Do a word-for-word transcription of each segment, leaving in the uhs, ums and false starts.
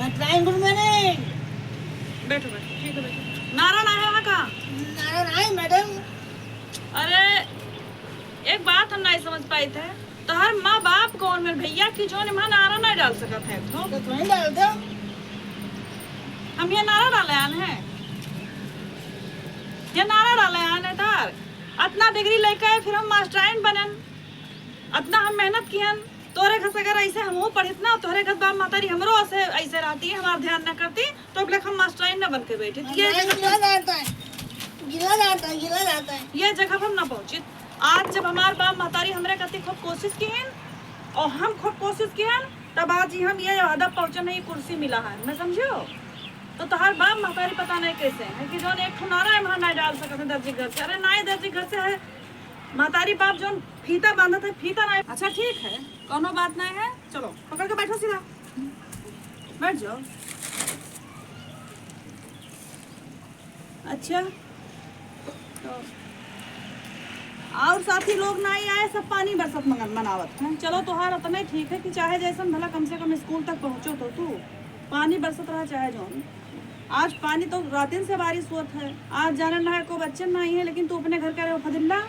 Trying, good morning। बैठो, बैठो, ठीक है, बैठो। नारा ना है वहाँ का? नारा ना है, मैडम। अरे, एक बात हम नहीं समझ पाइत है, तोहर माँ बाप कौन में भैया की जोन इम्हा नारा नहीं डाल सकत है तो? तो तुम्हें डाल दो। हम ये नारा डाले आन है, ये नारा डाले आन है तार। अतना डिग्री लेके फिर हम मास्टराइन बनन, अतना हम मेहनत किहन, तोहरे घर से अगर ऐसे हमहू पढ़ित ना, तोहरे घर बाप महतारी हमरो ऐसे, ऐसे रहती, हमार ध्यान न करती, तो अब लेखा हम मास्टराइन न बन के बैठित। ये नहीं, जगह गिला जाता है, गिला जाता है, गिला जाता है। ये जगह पर हम न पहुँचित। आज जब हमार बाप महतारी हमरे कती खूब कोशिश किहिन और हम खूब कोशिश किहन, तब आज ही हम ये हदफ पहुँचन, ये कुर्सी मिला है, मैं समझो। तो तोहार बाप महतारी पता नहीं कैसे है कि जौन एक ठो नारा इम्हा नहीं डाल सकत है दर्जी घर से। अरे नहीं, दर्जी घर से है, महतारी बाप जौन फीता बांधत है, फीता नहीं। अच्छा ठीक है, कौनो बात नहीं है, चलो पकड़ के बैठो सीधा, बैठ जाओ। अच्छा, तो और साथी लोग नहीं आए, सब पानी बरसत मगन मनावत हैं। चलो, तोहार उतना ही ठीक है कि चाहे जैसन भला कम से कम स्कूल तक पहुँचो तो तू, पानी बरसत रहा चाहे जौन। आज पानी तो रातिन से बारिश होत है, आज जाने ना है, को बच्चे नहीं है, लेकिन तू अपने घर का रहो फदिल्ला।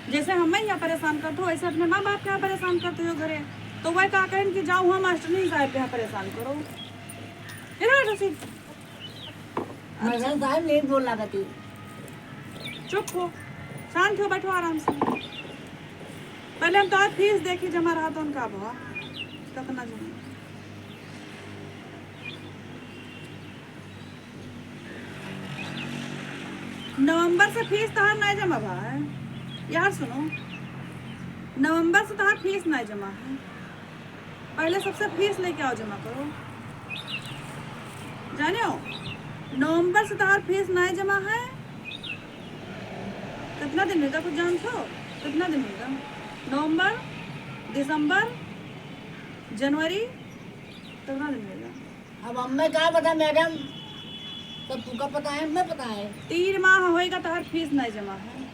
जैसे हमें यहाँ परेशान करते हो, वैसे अपने माँ बाप के यहाँ परेशान करते हो घरे। तो वह का कहें कि जाओ वहाँ मास्टरनी साहब के यहाँ परेशान करो। इधर बैठो सीट। अच्छा। मैडम साहब नहीं बोल रहा थी। चुप हो, शांत हो, बैठो आराम से। पहले हम तोहार फीस देखी जमा रहा तो उनका भवा कितना जमा। नवंबर से फीस तोहार नहीं जमा भा है। यार सुनो, नवंबर से तोहार फीस नहीं जमा है। पहले सबसे फीस लेके आओ, जमा करो। जाने हो, नवंबर से तोहार फीस नहीं जमा है। कितना दिन होगा, कुछ जानते हो? कितना दिन होगा? नवंबर, दिसंबर, जनवरी, कितना दिन होगा? अब हमें का पता मैडम, तब तुका पता है, हमें पता है। तीन माह होएगा तोहर फीस नहीं जमा है,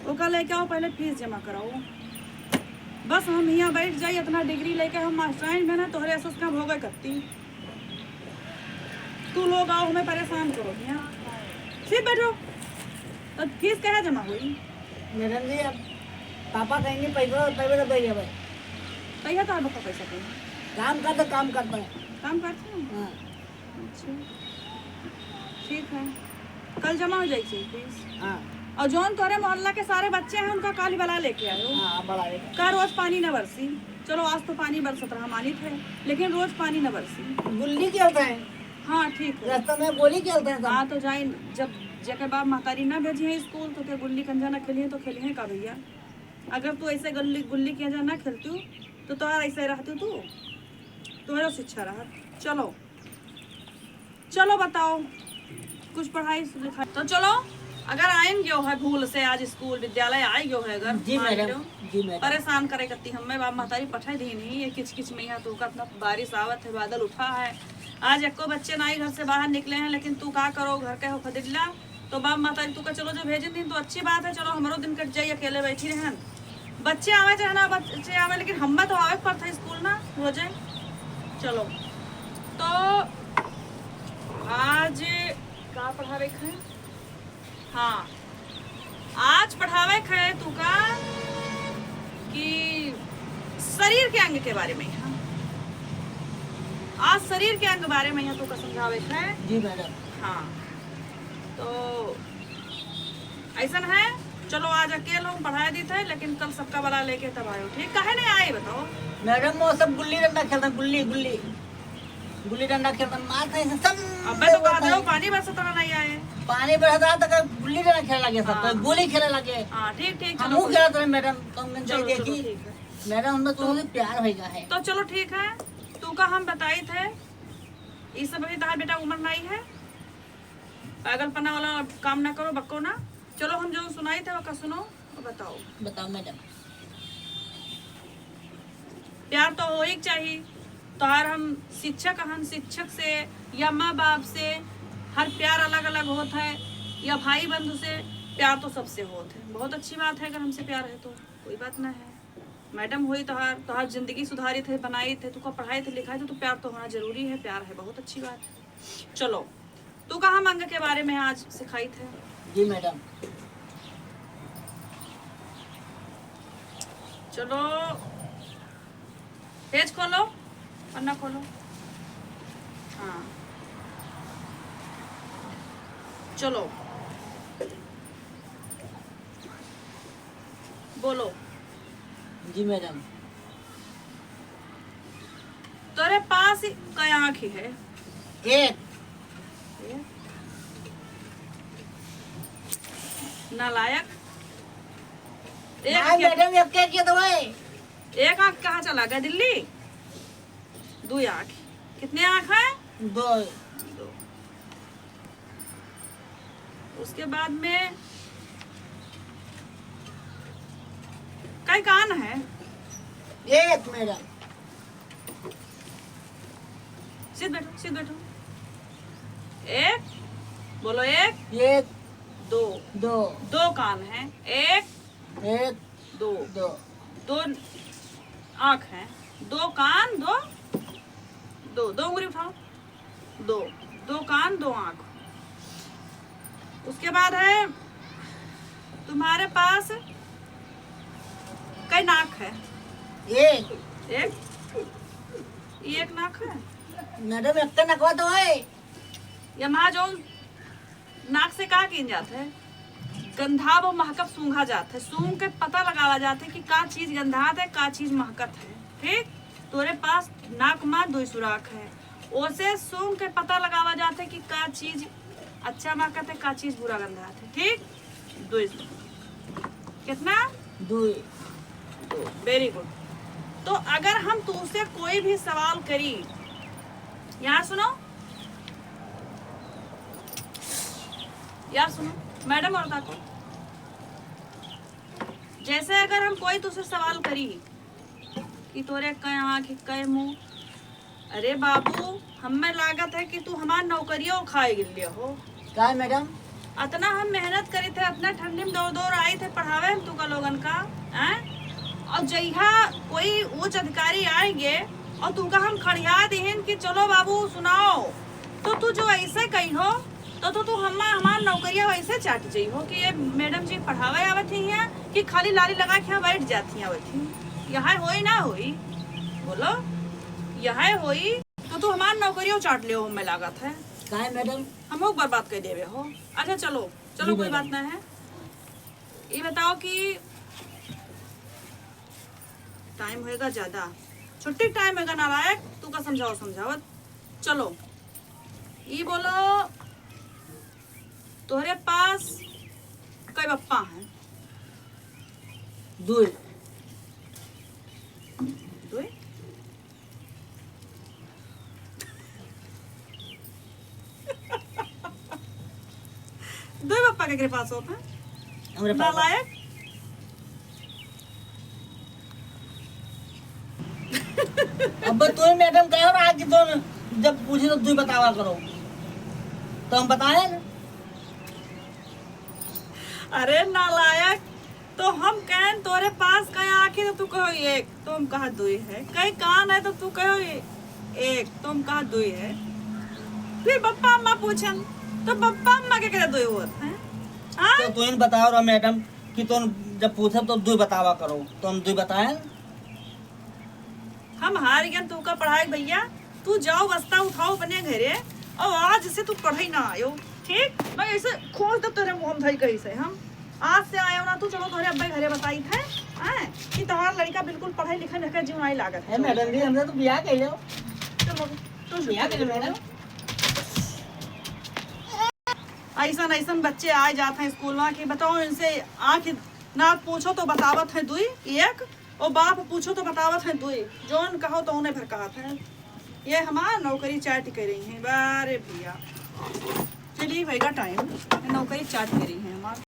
ओका लेके आओ, पहले फीस जमा कराओ। बस हम यहाँ बैठ जाई, इतना डिग्री लेके हम मास्टराइन बने, तोहरे एसएस का भोगे करती। तू लोग आओ, हमें परेशान करो यहाँ। सीट बैठो, तो फीस कहे जमा होई? मैडम जी, अब पापा कहेंगे पैसा, पैसा तो दे भाई। कहिया तो आपका पैसा कहीं? काम करता, काम करता है। काम करते हैं? हाँ। अच्छा, ठीक है, कल जमा हो जाएगी फीस। हाँ। और जौन तोरे मोहल्ला के सारे बच्चे हैं, उनका काल ही बुला लेके आयो। हाँ, बुला लेके। का रोज पानी न बरसी? चलो, आज तो पानी बरसत रहा, मानित है, लेकिन रोज पानी न बरसी। गुल्ली खेलता है। हाँ, ठीक है। रास्ता में गोली खेलता है सब। हाँ, तो जाई, जब जेकर बाप महतारी ना भेजी है स्कूल, तो के गुल्ली कंजा ना खेली है, तो खेली है का भैया? अगर तू ऐसे गुल्ली, गुल्ली कंजा ना खेलती, तो तोहार ऐसे रहती तू, तोहरो शिक्षा रहत। चलो, चलो बताओ, कुछ पढ़ाई लिखाई। तो चलो, अगर आइन गयो है भूल से आज स्कूल विद्यालय आइ गयो है, अगर जी मान मैडम, लो, जी मैडम। परेशान करे करती हमें बाप महतारी पठाई दी नहीं, ये किच किच में यहाँ तो का इतना बारिश आवत है, बादल उठा है, आज एको बच्चे ना ही घर से बाहर निकले हैं, लेकिन तू का करो, घर के हो फदिल्ला, तो बाप महतारी तू का चलो जो भेजन दिन तो अच्छी बात है, चलो हमरो दिन कट जाई, अकेले बैठी रहन। बच्चे आवे चाहे ना बच्चे आवे, लेकिन हमें तो आवे के पड़ता है स्कूल ना रोजे। चलो, तो आज का पढ़ावे के है? हाँ, आज पढ़ावे के है तू का कि शरीर के अंग के बारे में। हाँ, आज शरीर के अंग बारे में यहाँ तू का समझावे के है। जी मैडम। हाँ, तो ऐसन है, चलो आज अकेल हम पढ़ाई दी थे, लेकिन कल सबका बला लेके तब आयो, ठीक? काहे नहीं आए बताओ? मैडम, वो सब गुल्ली डंडा खेलता, गुल्ली, गुल्ली, गुल्ली डंडा खेलता, मारता है सब। अबे तो कहा दो, पानी बरसत रहा नहीं आए। पानी बरसत रहा तो गुल्ली डंडा खेले लगे सब, हाँ। कोई गोली खेले लगे। हाँ, ठीक, ठीक, हम चलो, मुँह कोई खेलत रहे मैडम, तो हमने चलो, चलो, देखी, ठीक है। मैडम, हम तो तुमसे प्यार होइगा है। तो चलो ठीक है, तू का हम बताई थे, ये सब अभी तहार बेटा उम्र नहीं है, पागलपना वाला काम ना करो, बको ना। चलो हम जो सुनाई थे ओका सुनो और बताओ। बताओ मैडम। प्यार तो हो ही चाहिए। तोहार हम शिक्षक हन, शिक्षक से या माँ बाप से हर प्यार अलग अलग होत है, या भाई बंधु से प्यार तो सबसे होत है। बहुत अच्छी बात है अगर हमसे प्यार है तो, कोई बात ना है। मैडम होई तोहार, तोहार जिंदगी सुधारित है, बनाइत है, तुका पढ़ाइत है, लिखाइत है, तो प्यार तो होना जरूरी है, प्यार है, बहुत अच्छी बात है। चलो, तू कहाँ मांग के बारे में आज सिखाइत है? जी मैडम। चलो, पेज खोलो, पन्ना खोलो। हाँ, चलो, बोलो। जी मैडम। तोरे पास कै आँख है? एक। एक। नालायक। एक ना आँख के मैडम, एक के, के तो है। एक आँख कहाँ चला गया, दिल्ली? दो आँख। कितने आँख हैं? दो। दो। उसके बाद में कै कान है? एक मैडम। सीध बैठो, सीध बैठो। एक, बोलो एक। एक। दो। दो। दो कान है। एक। एक। दो। दो। दो आँख है। दो कान, दो, दो, दो उंगली उठाओ। दो, दो कान, दो आँख। उसके बाद है, तुम्हारे पास कै नाक है? एक। एक? ये एक नाक है? मैडम, एक तो नकवा तो है। ये माँ जो नाक से का कीन जात है? गंधाब अउ महकब सूंघा जात है। सूंघ के पता लगावा जात है कि का चीज गंधात है, का चीज महकत है। ठीक? तोरे पास नाक मा दुई सुराख है, ओसे सूंघ के पता लगावा जात है कि का चीज अच्छा महकत है, का चीज बुरा गंधात है। ठीक? दुई। कितना? दुई। Very good। तो अगर हम तुमसे कोई भी सवाल करी, यहाँ सुनो, यार सुनो, मैडम और ताको, जैसे अगर हम कोई तुझसे सवाल करी कि तोरे कै आँख, कै मुँह, अरे बाबू, हमें लागत है कि तू हमार नौकरियो खाए गिल्ले हो। का मैडम? अतना हम मेहनत करित है, अतना ठंडी में दौड़ दौड़ आइत है पढ़ावे हम तुका लोगन का, हैं? और जइहा कोई उच्च अधिकारी आएंगे और तुका हम खड़िया दिहिन कि चलो बाबू सुनाओ, तो तू जो ऐसे कही हो, तो, तो तू हम्मा, हमार नौकरिया वैसे चाट जइहो कि ये मैडम जी पढ़ावे आवत ही हैं कि खाली लाली लगा के यहाँ बैठ जाती हैं, आवत ही। यह होई ना होई? बोलो, यह होई तो तू हमार नौकरियो चाट ले हो, हमें लागत है। काहे मैडम? हमहू बर्बाद कर देवे हो। अच्छा चलो, चलो, जी कोई मैडम। बात ना है। ये बताओ कि टाइम होएगा ज्यादा, छुट्टी टाइम होएगा नालायक, तू का समझाओ समझावत। चलो, ई बोलो, तोहरे पास कै बप्पा हैं? दुई। दुई? दुई बप्पा केकरे पास होत हैं? हमरे पापा। नालायक। अब तू ही मैडम कहो ना कि तुम जब पूछे तो दुई बतावा करो, तो हम बताए ना। अरे नालायक, तो हम कहन तोरे पास कै आँख है तो तू कहो एक, तो हम कहा दुई है। कै कान है तो तू कहो ए-, एक, तो हम कहा दुई है। फिर बप्पा अम्मा पूछन तो बप्पा अम्मा केकरे दुई होत हैं? हाँ? तो तू ही बताओ रहा मैडम कि तुम जब पूछब तो दुई बतावा करो, तो हम दुई बताए। हम हार गए तू का पढ़ाई भैया, तू जाओ बस्ता उठाओ अपने घरे और आज से तू पढ़ाई ना आयो, ठीक? मैं ऐसे खोल दे तेरे मुंह में धई कहीं से हम। आज से आयो ना तू, चलो तोहरे अब्बे घरे बताई थे, हैं, कि तोहार लड़का बिल्कुल पढ़ाई लिखाई में जीव नहीं लागत है। ए, मैडम जी, हमने तो बियाह कर लो। चलो, तू बियाह कर लो, मैडम। ऐसन, ऐसन बच्चे आ जात हैं स्कूल में कि बताओ इनसे आँख नाक पूछो तो बतावत हैं दुई, एक, और बाप पूछो तो बतावत हैं दुई, जौन कहो तो उन्हें भर कहत हैं। ये हमार नौकरी चाट करी हैं, बारे भैया। चलिए भैया टाइम, नौकरी चाट करी हैं हमार।